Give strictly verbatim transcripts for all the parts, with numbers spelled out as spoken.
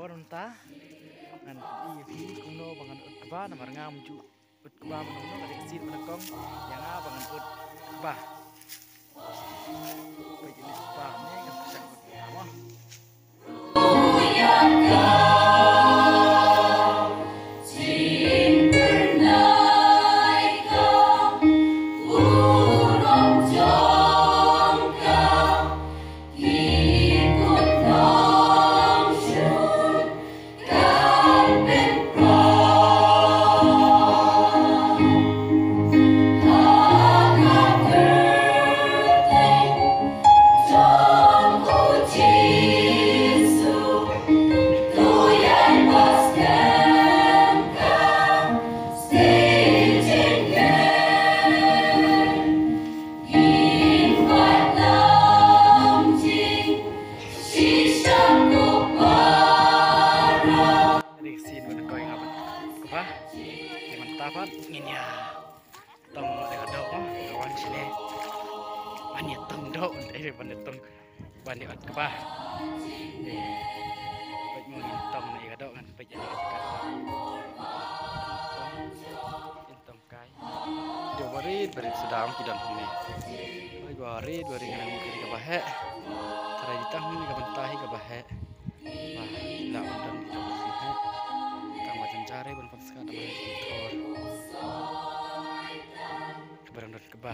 Por mynta ngan pyni ïa phi kumno ba ngan ut kba, namar ngam ju ut kba mynno mynno, ka dei ka sien ba nyngkong ïa nga ba ngan ut kba. Peit ïa kane kba ne, ngan pyrshang ut kba mo. Ri sin ban koi nga ban kba. Ri ban tapat ngin ïa tong noh ïa ka doh mo, ka wan shane. Ban ïa tong doh, eh, ban ïa tong, ban ïa ot kba. Eh, peit mo ngin tong noh ïa ka doh, ngan peit ïa ka doh. Ngin tong kai. Ki doh barit barit sdang ki don hangne. Oi, barit barit ngan mut kane kaba heh. Tharai di tang hangne ka bynta hi kaba heh. Ba la ban don ki doh barit heh. Tang ba jan jare ban pynskhat da ba heh ki thor. Kaba dang don kaba.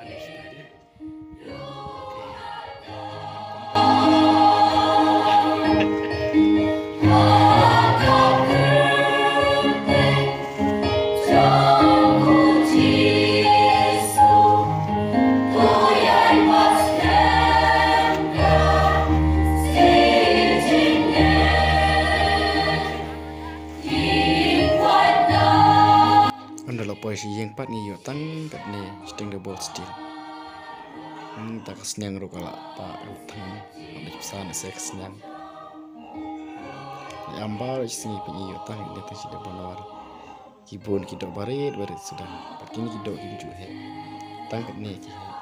Ani sdang. Ynda la poi sha ïing pat ngi ïoh tang katne shiteng double steel. Hmm, ta ka sniang ruh ka la pah ruh tang. Ka la jubsa na se ka sniang. Ngi am baroh shi sngi pat ngi ïoh tang katne tang shiteng double. Ki bun ki doh barit barit sdang. Pat kine ki doh kim ju heh. Tang katne ki heh.